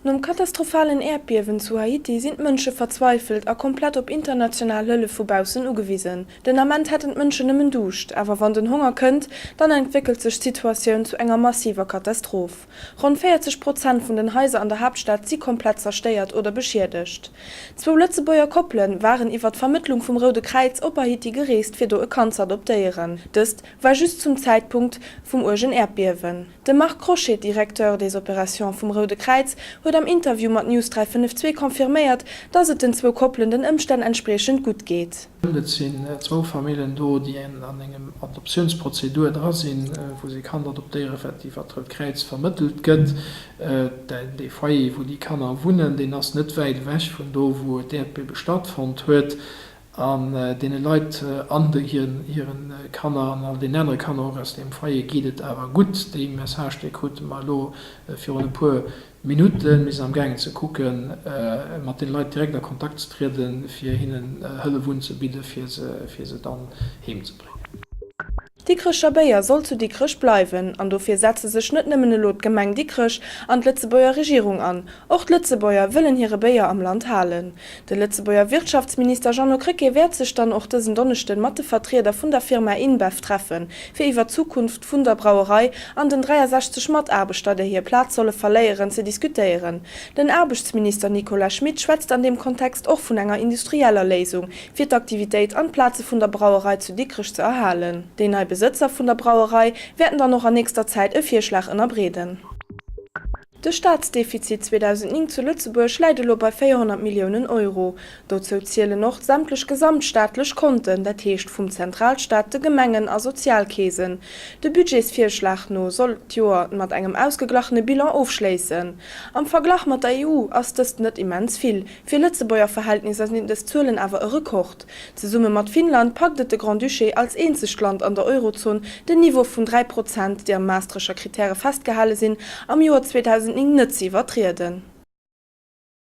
Nom katastrophalen Äerdbiewen zu Haiti sinn d'Mënsche verzweifelt a komplett op international Hëllef vu baussen ugewisen. Den Ament hätten d'Mënschen nëmmen Duuscht, awer wann den Honger kënnt, dann entwéckelt sech d'Situatioun zu enger massiver Katastroph. Ronn 40 Prozent vun den Haiser an der Haaptstad si komplett zerstéiert oder beschiedegt. Zwou Lëtzebuerger Koppele waren iwwer d'Vermëttlung vum Roude Kräiz op Haiti gereest, fir do e Kand z'adoptéieren. Dëst war just zum Zäitpunkt vum uergen Äerdbiewen. De Marc Crochet, Directeur des opérations vum Roude Kräiz, huet am Interview mat News 352 confirméiert, datt et den zwou Koppelen den Ëmstänn entspriechend gutt geet. Et sinn zwou Famillen do, déi an engem Adoptiounsprozedur dra sinn, wou se e Kand adoptéieren, wat iwwer d'Rout Kräiz vermëttelt gëtt. Dee Foyer, wou déi Kanner wunnen, deen ass net wäit ewech vun do, wou d'Äerdbiewe stattfonnt huet. An deene Leit an hiren Kanner an all deenen anere Kanner och aus deem Foyer geet et awer gutt. Dee Message, dee krute mer elo virun e puer Minutten. Mir sinn am gaangen ze kucken, mat deene Leit direkt a Kontakt ze trieden, fir hinnen Hëllef unzebidden, fir se dann heem ze bréngen. D'Dikrecher Béier soll zu Dikrech bleiwen an dofir setze sech net nëmmen elo d'Gemeng Dikrech an d'Lëtzebuerger Regierung an. Och d'Lëtzebuerger wëllen hire Béier am Land halen. De Lëtzebuerger Wirtschaftsminister Jeannot Krecké wäert sech dann och dësen Donneschden mat de Vertrieder vun der Firma InBev treffen, fir iwwer d'Zukunft vun der Brauerei an den 63 Mataarbechter, déi hir Plaz solle verléieren, ze diskutéieren. Den Aarbechtsminister Nicolas Schmit schwätzt an deem Kontext och vun enger industrieller Léisung, fir d'Aktivitéit an d'Plaze vun der Brauerei zu Dikrech ze erhalen. Déi nei Besëtzer vun der Brauerei wäerten dann och an nächster Zäit e Virschlag ënnerbreeden. De Staatsdefizit 2009 zu Lëtzebuerg läit elo bei 400 Milliounen Euro. Dozou zielen och sämtlech gesamtstaatlech Konten, dat heescht vum Zentralstaat, de Gemengen a Sozialkeesen. De Budgetsvirschlag no soll d'Joer mat engem ausgeglachene Bilan ofschléissen. Am Verglach mat der EU ass dëst net immens vill, Fir Lëtzebuerger Verhältnisser sinn dës Zuelen awer e Rekord. Zesumme mat Finnland packt et de Grand-Duché als eenzegt Land an der Eurozon, den Niveau vun 3 Prozent, déi am Maastricher Kritäre festgehale sinn, am Joer 2009 net ze iwwertrieden.